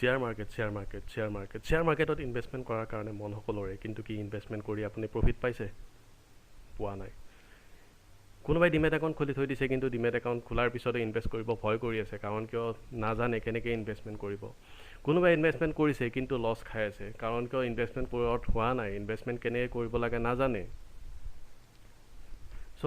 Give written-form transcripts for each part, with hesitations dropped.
Share market, share market, share market. Share মাৰ্কেটত investment কৰাৰ কাৰণে মন সকলোৰে, কিন্তু কি ইনভেষ্টমেণ্ট কৰি আপুনি প্ৰফিট পাইছে? পোৱা নাই। কোনোবাই ডিমেট একাউণ্ট খুলি থৈ দিছে, কিন্তু ডিমেট একাউণ্ট খোলাৰ পিছতে ইনভেষ্ট কৰিব ভয় কৰি আছে, কাৰণ কিয় নাজানে কেনেকৈ ইনভেষ্টমেণ্ট কৰিব। কোনোবাই ইনভেষ্টমেণ্ট কৰিছে কিন্তু লছ খাই আছে, কাৰণ কিয় ইনভেষ্টমেণ্ট কৰাত হোৱা নাই, ইনভেষ্টমেণ্ট কেনেকৈ কৰিব লাগে নাজানে। চ'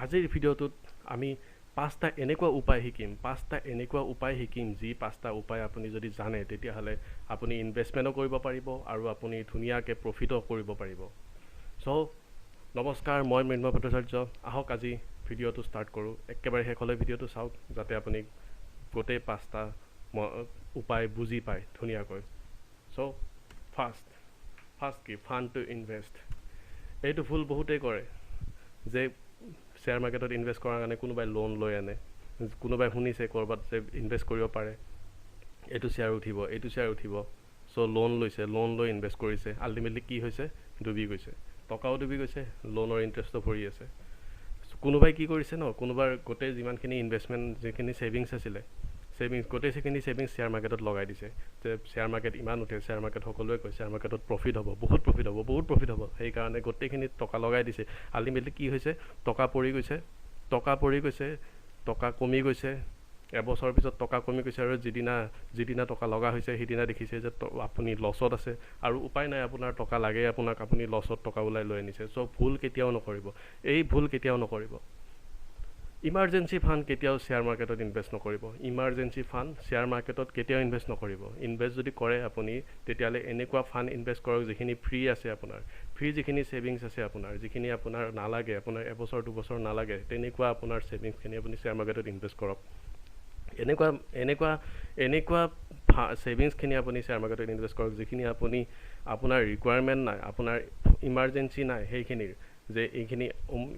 আজিৰ ভিডিঅ'টোত আমি পাঁচটা এনেকুৱা উপায় শিকিম, পাঁচটা এনেকুৱা উপায় শিকিম যি পাঁচটা উপায় আপুনি যদি জানে তেতিয়াহ'লে আপুনি ইনভেষ্টমেণ্টো কৰিব পাৰিব আৰু আপুনি ধুনীয়াকৈ প্ৰফিটো কৰিব পাৰিব। চ' নমস্কাৰ, মই মৃন্ময় ভট্টাচাৰ্য। আহক আজি ভিডিঅ'টো ষ্টাৰ্ট কৰোঁ। একেবাৰে শেষলৈ ভিডিঅ'টো চাওক যাতে আপুনি গোটেই পাঁচটা উপায় বুজি পায় ধুনীয়াকৈ। চ' ফাৰ্ষ্ট কি ফাণ্ড টু ইনভেষ্ট। এইটো ভুল বহুতেই কৰে যে শ্বেয়াৰ মাৰ্কেটত ইনভেষ্ট কৰাৰ কাৰণে কোনোবাই লোন লৈ আনে, কোনোবাই শুনিছে ক'ৰবাত যে ইনভেষ্ট কৰিব পাৰে, এইটো শ্বেয়াৰ উঠিব, এইটো শ্বেয়াৰ উঠিব, চ' লোন লৈছে, লোন লৈ ইনভেষ্ট কৰিছে, আল্টিমেটলি কি হৈছে, ডুবি গৈছে, টকাও ডুবি গৈছে, লোনৰ ইণ্টাৰেষ্টো ভৰি আছে। কোনোবাই কি কৰিছে ন, কোনোবাৰ গোটেই যিমানখিনি ইনভেষ্টমেণ্ট, যিখিনি ছেভিংছ আছিলে, ছেভিংছ গোটেই সেইখিনি ছেভিংছ শ্বেয়াৰ মাৰ্কেটত লগাই দিছে যে শ্বেয়াৰ মাৰ্কেট ইমান উঠে, শ্বেয়াৰ মাৰ্কেট সকলোৱে কয় শ্বেয়াৰ মাৰ্কেটত প্ৰফিট হ'ব, বহুত প্ৰফিট হ'ব, বহুত প্ৰফিট হ'ব, সেইকাৰণে গোটেইখিনি টকা লগাই দিছে। আল্টিমেটলি কি হৈছে, টকা পৰি গৈছে, টকা পৰি গৈছে, টকা কমি গৈছে, এবছৰৰ পিছত টকা কমি গৈছে আৰু যিদিনা টকা লগা হৈছে সেইদিনা দেখিছে যে আপুনি লছত আছে আৰু উপায় নাই, আপোনাৰ টকা লাগে আপোনাক, আপুনি লছত টকা ওলাই লৈ আনিছে। চ' ভুল কেতিয়াও নকৰিব, এই ভুল কেতিয়াও নকৰিব। ইমাৰ্জেঞ্চি ফাণ্ড কেতিয়াও শ্বেয়াৰ মাৰ্কেটত ইনভেষ্ট নকৰিব। ইমাৰ্জেঞ্চি ফাণ্ড শ্বেয়াৰ মাৰ্কেটত কেতিয়াও ইনভেষ্ট নকৰিব। ইনভেষ্ট যদি কৰে আপুনি তেতিয়াহ'লে এনেকুৱা ফাণ্ড ইনভেষ্ট কৰক যিখিনি ফ্ৰী আছে আপোনাৰ, ফ্ৰী যিখিনি ছেভিংছ আছে আপোনাৰ, যিখিনি আপোনাৰ নালাগে, আপোনাৰ এবছৰ দুবছৰ নালাগে, তেনেকুৱা আপোনাৰ ছেভিংছখিনি আপুনি শ্বেয়াৰ মাৰ্কেটত ইনভেষ্ট কৰক। এনেকুৱা এনেকুৱা এনেকুৱা ছেভিংছখিনি আপুনি শ্বেয়াৰ মাৰ্কেটত ইনভেষ্ট কৰক যিখিনি আপুনি আপোনাৰ ৰিকুৱাৰমেণ্ট নাই, আপোনাৰ ইমাৰ্জেঞ্চি নাই, সেইখিনিৰ যে এইখিনি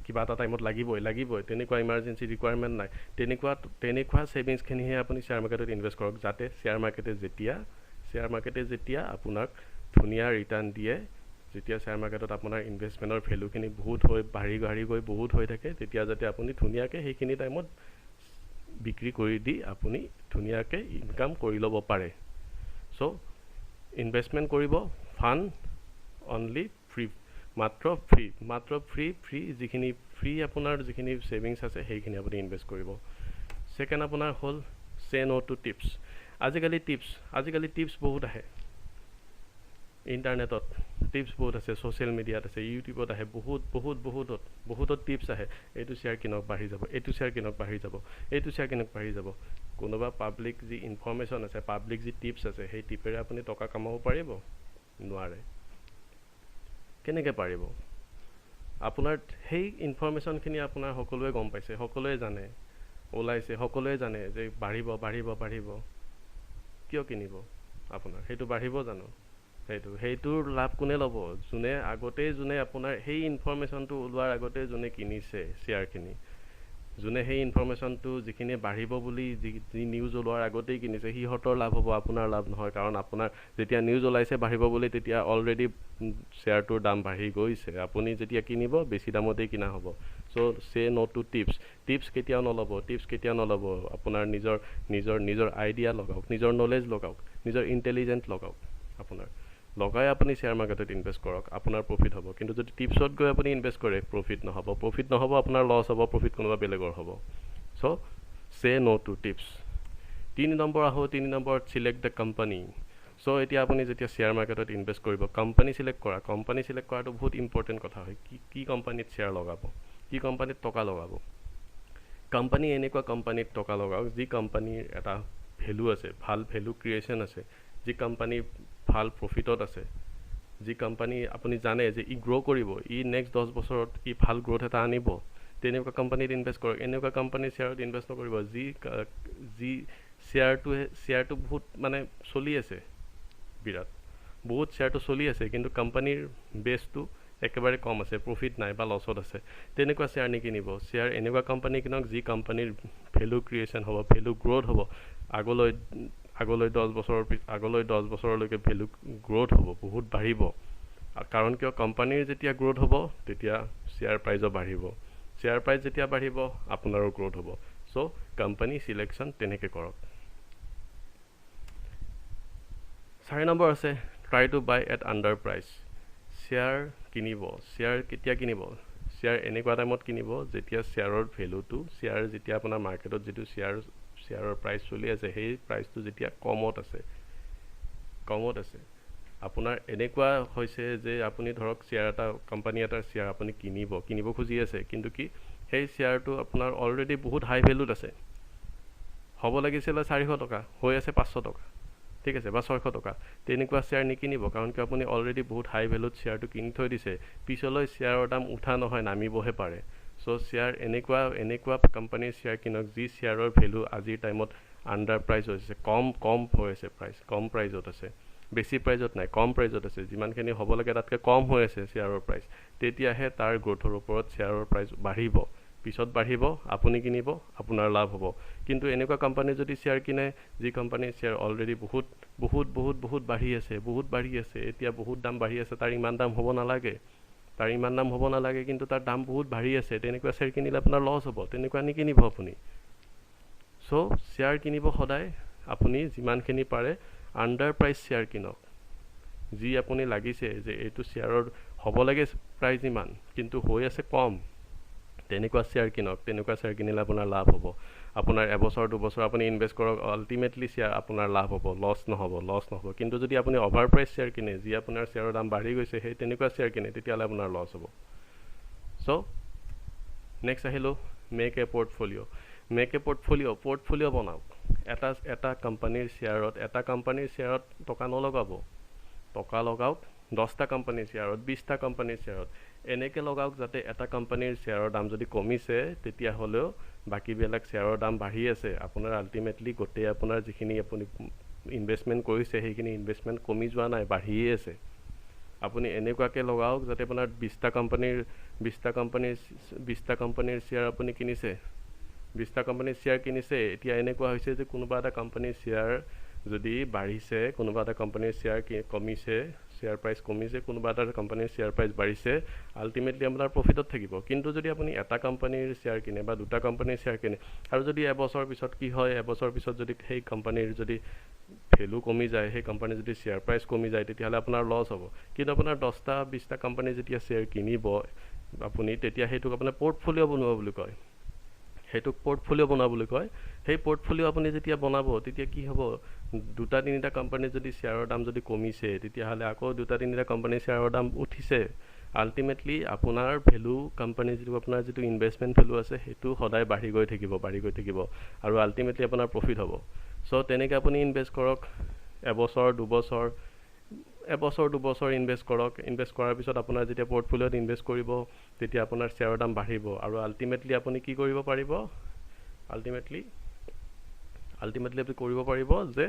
কিবা এটা টাইমত লাগিবই লাগিবই, তেনেকুৱা ইমাৰ্জেঞ্চি ৰিকুৱাৰমেণ্ট নাই, তেনেকুৱা ছেভিংছখিনিহে আপুনি শ্বেয়াৰ মাৰ্কেটত ইনভেষ্ট কৰক, যাতে শ্বেয়াৰ মাৰ্কেটে যেতিয়া আপোনাক ধুনীয়া ৰিটাৰ্ণ দিয়ে, যেতিয়া শ্বেয়াৰ মাৰ্কেটত আপোনাৰ ইনভেষ্টমেণ্টৰ ভেলুখিনি বহুত হৈ বাঢ়ি বাঢ়ি গৈ বহুত হৈ থাকে, তেতিয়া যাতে আপুনি ধুনীয়াকৈ সেইখিনি টাইমত বিক্ৰী কৰি দি আপুনি ধুনীয়াকৈ ইনকাম কৰি ল'ব পাৰে। চ' ইনভেষ্টমেণ্ট কৰিব ফাণ্ড অনলি ফ্ৰী, মাত্ৰ ফ্ৰী, মাত্ৰ ফ্ৰী, ফ্ৰী যিখিনি ফ্ৰী আপোনাৰ যিখিনি ছেভিংছ আছে সেইখিনি আপুনি ইনভেষ্ট কৰিব। ছেকেণ্ড আপোনাৰ হ'ল চে ন' টু টিপছ। আজিকালি টিপছ বহুত আহে ইণ্টাৰনেটত, টিপছ বহুত আছে, ছ'চিয়েল মিডিয়াত আছে, ইউটিউবত আহে, বহুত বহুত বহুতত বহুতত টিপছ আহে, এইটো শ্বেয়াৰ কিনক বাঢ়ি যাব, এইটো শ্বেয়াৰ কিনক বাঢ়ি যাব, এইটো শ্বেয়াৰ কিনক বাঢ়ি যাব। কোনোবা পাব্লিক যি ইনফৰ্মেশ্যন আছে, পাব্লিক যি টিপছ আছে, সেই টিপেৰে আপুনি টকা কামাব পাৰিব? নোৱাৰে। কেনেকৈ পাৰিব? আপোনাৰ সেই ইনফৰ্মেশ্যনখিনি আপোনাৰ সকলোৱে গম পাইছে, সকলোৱে জানে, ওলাইছে, সকলোৱে জানে যে বাঢ়িব বাঢ়িব বাঢ়িব, কিয় কিনিব আপোনাৰ? সেইটো বাঢ়িব জানো? সেইটোৰ লাভ কোনে ল'ব? যোনে আগতেই, যোনে আপোনাৰ সেই ইনফৰ্মেশ্যনটো ওলোৱাৰ আগতে যোনে কিনিছে শ্বেয়াৰখিনি, যোনে সেই ইনফৰ্মেশ্যনটো যিখিনি বাঢ়িব বুলি যি নিউজ ওলোৱাৰ আগতেই কিনিছে, সিহঁতৰ লাভ হ'ব, আপোনাৰ লাভ নহয়। কাৰণ আপোনাৰ যেতিয়া নিউজ ওলাইছে বাঢ়িব বুলি, তেতিয়া অলৰেডি শ্বেয়াৰটোৰ দাম বাঢ়ি গৈছে, আপুনি যেতিয়া কিনিব বেছি দামতেই কিনা হ'ব। So say no to tips. Tips কেতিয়াও নল'ব, টিপছ কেতিয়াও নল'ব। আপোনাৰ নিজৰ নিজৰ নিজৰ আইডিয়া লগাওক, নিজৰ নলেজ লগাওক, নিজৰ ইণ্টেলিজেণ্ট লগাওক, আপোনাৰ লগাই আপুনি শ্বেয়াৰ মাৰ্কেটত ইনভেষ্ট কৰক, আপোনাৰ প্ৰফিট হ'ব। কিন্তু যদি টিপছত গৈ আপুনি ইনভেষ্ট কৰে, প্ৰফিট নহ'ব, প্ৰফিট নহ'ব, আপোনাৰ লছ হ'ব, প্ৰফিট কোনোবা বেলেগৰ হ'ব। So say no to tips. 3 number আহোঁ, 3 নম্বৰত চিলেক্ট the company. চ' এতিয়া আপুনি যেতিয়া শ্বেয়াৰ মাৰ্কেটত ইনভেষ্ট কৰিব, কোম্পানী চিলেক্ট কৰা, কোম্পানী চিলেক্ট কৰাটো বহুত ইম্পৰ্টেণ্ট কথা হয়। কি কি কোম্পানীত শ্বেয়াৰ লগাব, কি কোম্পানীত টকা লগাব। কোম্পানী এনেকুৱা কোম্পানীত টকা লগাওক যি কোম্পানীৰ এটা ভেলু আছে, ভাল ভেলু ক্ৰিয়েশ্যন আছে, যি কোম্পানী ভাল প্ৰফিটত আছে, যি কোম্পানী আপুনি জানে যে ই গ্ৰ' কৰিব, ই নেক্সট 10 বছৰত ই ভাল গ্ৰ'থ এটা আনিব, তেনেকুৱা কোম্পানীত ইনভেষ্ট কৰক। এনেকুৱা কোম্পানীৰ শ্বেয়াৰত ইনভেষ্ট নকৰিব যি শ্বেয়াৰটো বহুত মানে চলি আছে, বিৰাট বহুত শ্বেয়াৰটো চলি আছে, কিন্তু কোম্পানীৰ বেছটো একেবাৰে কম আছে, প্ৰফিট নাই বা লছত আছে, তেনেকুৱা শ্বেয়াৰ নিকিনিব। শ্বেয়াৰ এনেকুৱা কোম্পানী কিনক যি কোম্পানীৰ ভেলু ক্ৰিয়েশ্যন হ'ব, ভেলু গ্ৰ'থ হ'ব, আগলৈ 10 বছৰৰ আগলৈ 10 বছৰলৈকে ভেলু গ্ৰ'থ হ'ব, বহুত বাঢ়িব। কাৰণ কিয়, কোম্পানীৰ যেতিয়া গ্ৰ'থ হ'ব তেতিয়া শ্বেয়াৰ প্ৰাইজো বাঢ়িব, শ্বেয়াৰ প্ৰাইচ যেতিয়া বাঢ়িব আপোনাৰো গ্ৰ'থ হ'ব। চ' কোম্পানী চিলেকশ্যন তেনেকৈ কৰক। 4 নম্বৰ আছে try to buy at under price. Share কিনিব, শ্বেয়াৰ কেতিয়া কিনিব? শ্বেয়াৰ এনেকুৱা টাইমত কিনিব যেতিয়া শ্বেয়াৰৰ ভেলুটো, শ্বেয়াৰ যেতিয়া আপোনাৰ মাৰ্কেটত যিটো শ্বেয়াৰৰ প্ৰাইচ চলি আছে সেই প্ৰাইচটো যেতিয়া কমত আছে, কমত আছে। আপোনাৰ এনেকুৱা হৈছে যে আপুনি ধৰক শ্বেয়াৰ এটা, কোম্পানী এটাৰ শ্বেয়াৰ আপুনি কিনিব খুজি আছে, কিন্তু কি সেই শ্বেয়াৰটো আপোনাৰ অলৰেডি বহুত হাই ভেলুত আছে, হ'ব লাগিছিলে 400 টকা, হৈ আছে 500 টকা, ঠিক আছে, বা 600 টকা। তেনেকুৱা শ্বেয়াৰ নিকিনিব, কাৰণ কিয় আপুনি অলৰেডি বহুত হাই ভেলুত শ্বেয়াৰটো কিনি থৈ দিছে, পিছলৈ শ্বেয়াৰৰ দাম উঠা নহয় নামিবহে পাৰে। চ' শ্বেয়াৰ এনেকুৱা কোম্পানীৰ শ্বেয়াৰ কিনক যি শ্বেয়াৰৰ ভেলু আজিৰ টাইমত আণ্ডাৰ প্ৰাইচ হৈছে, কম হৈ আছে প্ৰাইচ, কম প্ৰাইজত আছে, বেছি প্ৰাইজত নাই, কম প্ৰাইজত আছে, যিমানখিনি হ'ব লাগে তাতকৈ কম হৈ আছে শ্বেয়াৰৰ প্ৰাইচ, তেতিয়াহে তাৰ গ্ৰ'থৰ ওপৰত শ্বেয়াৰৰ প্ৰাইচ বাঢ়িব, পিছত বাঢ়িব, আপুনি কিনিব, আপোনাৰ লাভ হ'ব। কিন্তু এনেকুৱা কোম্পানী যদি শ্বেয়াৰ কিনে যি কোম্পানীৰ শ্বেয়াৰ অলৰেডি বহুত বহুত বহুত বহুত বাঢ়ি আছে, বহুত বাঢ়ি আছে, এতিয়া বহুত দাম বাঢ়ি আছে, তাৰ ইমান দাম হ'ব নালাগে, তাৰ ইমান দাম হ'ব নালাগে, কিন্তু তাৰ দাম বহুত বাঢ়ি আছে, তেনেকুৱা শ্বেয়াৰ কিনিলে আপোনাৰ লছ হ'ব, তেনেকুৱা নিকিনিব আপুনি। চ' শ্বেয়াৰ কিনিব সদায় আপুনি যিমানখিনি পাৰে আণ্ডাৰ প্ৰাইচ শ্বেয়াৰ কিনক, যি আপুনি লাগিছে যে এইটো শ্বেয়াৰৰ হ'ব লাগে প্ৰাইচ ইমান কিন্তু হৈ আছে কম, তেনেকুৱা শ্বেয়াৰ কিনক, তেনেকুৱা শ্বেয়াৰ কিনিলে আপোনাৰ লাভ হ'ব। আপোনাৰ এবছৰ দুবছৰ আপুনি ইনভেষ্ট কৰক, আল্টিমেটলি শ্বেয়াৰ আপোনাৰ লাভ হ'ব, লছ নহ'ব, লছ নহ'ব। কিন্তু যদি আপুনি অভাৰ প্ৰাইচ শ্বেয়াৰ কিনে, যি আপোনাৰ শ্বেয়াৰৰ দাম বাঢ়ি গৈছে সেই তেনেকুৱা শ্বেয়াৰ কিনে, তেতিয়াহ'লে আপোনাৰ লছ হ'ব। চ' নেক্সট আহিলোঁ make a portfolio. Make a portfolio, portfolio বনাওক। এটা কোম্পানীৰ শ্বেয়াৰত, এটা কোম্পানীৰ শ্বেয়াৰত টকা নলগাব, টকা লগাওক 10টা কোম্পানীৰ শ্বেয়াৰত, 20টা কোম্পানীৰ শ্বেয়াৰত, এনেকৈ লগাওক যাতে এটা কোম্পানীৰ শ্বেয়াৰৰ দাম যদি কমিছে তেতিয়াহ'লেও বাকীবিলাক শ্বেয়াৰৰ দাম বাঢ়ি আছে, আপোনাৰ আল্টিমেটলি গোটেই আপোনাৰ যিখিনি আপুনি ইনভেষ্টমেণ্ট কৰিছে সেইখিনি ইনভেষ্টমেণ্ট কমি যোৱা নাই, বাঢ়িয়ে আছে। আপুনি এনেকুৱাকৈ লগাওক যাতে আপোনাৰ 20টা কোম্পানীৰ শ্বেয়াৰ আপুনি কিনিছে, 20টা কোম্পানীৰ শ্বেয়াৰ কিনিছে, এতিয়া এনেকুৱা হৈছে যে কোনোবা এটা কোম্পানীৰ শ্বেয়াৰ যদি বাঢ়িছে, কোনোবা এটা কোম্পানীৰ শ্বেয়াৰ কমিছে, শ্বেয়াৰ প্ৰাইচ কমিছে, কোনোবা এটা কোম্পানীৰ শ্বেয়াৰ প্ৰাইচ বাঢ়িছে, আল্টিমেটলি আপোনাৰ প্ৰফিটত থাকিব। কিন্তু যদি আপুনি এটা কোম্পানীৰ শ্বেয়াৰ কিনে বা দুটা কোম্পানীৰ শ্বেয়াৰ কিনে, আৰু যদি এবছৰ পিছত কি হয়, এবছৰ পিছত যদি সেই কোম্পানীৰ যদি ভেলু কমি যায়, সেই কোম্পানীৰ যদি শ্বেয়াৰ প্ৰাইচ কমি যায়, তেতিয়াহ'লে আপোনাৰ লছ হ'ব। কিন্তু আপোনাৰ 10টা 20টা কোম্পানী যেতিয়া শ্বেয়াৰ কিনিব আপুনি, তেতিয়া সেইটোক আপোনাৰ পৰ্টফলিঅ' বনোৱা বুলি কয়, সেইটোক পৰ্টফলিঅ' বনোৱা বুলি কয়। সেই পৰ্টফলিঅ' আপুনি যেতিয়া বনাব তেতিয়া কি হ'ব, দুটা তিনিটা কোম্পানীৰ যদি শ্বেয়াৰৰ দাম যদি কমিছে, তেতিয়াহ'লে আকৌ দুটা তিনিটা কোম্পানীৰ শ্বেয়াৰৰ দাম উঠিছে, আল্টিমেটলি আপোনাৰ ভেলু কোম্পানীৰ যিটো আপোনাৰ যিটো ইনভেষ্টমেণ্ট ভেলু আছে সেইটো সদায় বাঢ়ি গৈ থাকিব, বাঢ়ি গৈ থাকিব, আৰু আল্টিমেটলি আপোনাৰ প্ৰফিট হ'ব। চ' তেনেকৈ আপুনি ইনভেষ্ট কৰক, এবছৰ দুবছৰ, এবছৰ দুবছৰ ইনভেষ্ট কৰক। ইনভেষ্ট কৰাৰ পিছত আপোনাৰ যেতিয়া পৰ্টফলিঅ'ত ইনভেষ্ট কৰিব তেতিয়া আপোনাৰ শ্বেয়াৰৰ দাম বাঢ়িব, আৰু আল্টিমেটলি আপুনি কি কৰিব পাৰিব, আল্টিমেটলি আপুনি কৰিব পাৰিব যে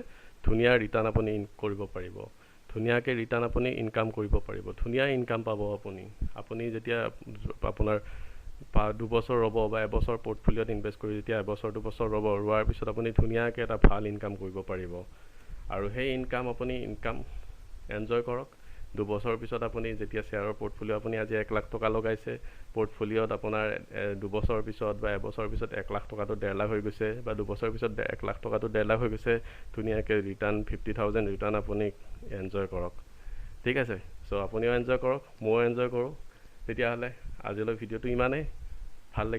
ধুনীয়া ৰিটাৰ্ণ আপুনি কৰিব পাৰিব, ধুনীয়াকৈ ৰিটাৰ্ণ আপুনি ইনকাম কৰিব পাৰিব, ধুনীয়া ইনকাম পাব আপুনি। আপুনি যেতিয়া আপোনাৰ দুবছৰ ৰ'ব বা এবছৰ পৰ্টফলিঅ'ত ইনভেষ্ট কৰি যেতিয়া এবছৰ দুবছৰ ৰ'ব, ৰোৱাৰ পিছত আপুনি ধুনীয়াকৈ এটা ভাল ইনকাম কৰিব পাৰিব, আৰু সেই ইনকাম আপুনি ইনকাম এনজয় কৰক। দুবছৰৰ পিছত আপুনি যেতিয়া শ্বেয়াৰৰ পৰ্টফলিঅ' আপুনি আজি 1 লাখ টকা লগাইছে, পৰ্টফলিঅ'ত আপোনাৰ দুবছৰৰ পিছত বা এবছৰৰ পিছত 1 লাখ টকাটো 1.5 লাখ হৈ গৈছে, বা দুবছৰৰ পিছত 1 লাখ টকাটো 1.5 লাখ হৈ গৈছে, ধুনীয়াকৈ ৰিটাৰ্ণ 50,000 ৰিটাৰ্ণ আপুনি এনজয় কৰক, ঠিক আছে। চ' আপুনিও এনজয় কৰক, ময়ো এনজয় কৰোঁ। তেতিয়াহ'লে আজিলৈ ভিডিঅ'টো ইমানেই, ভাল লাগিল।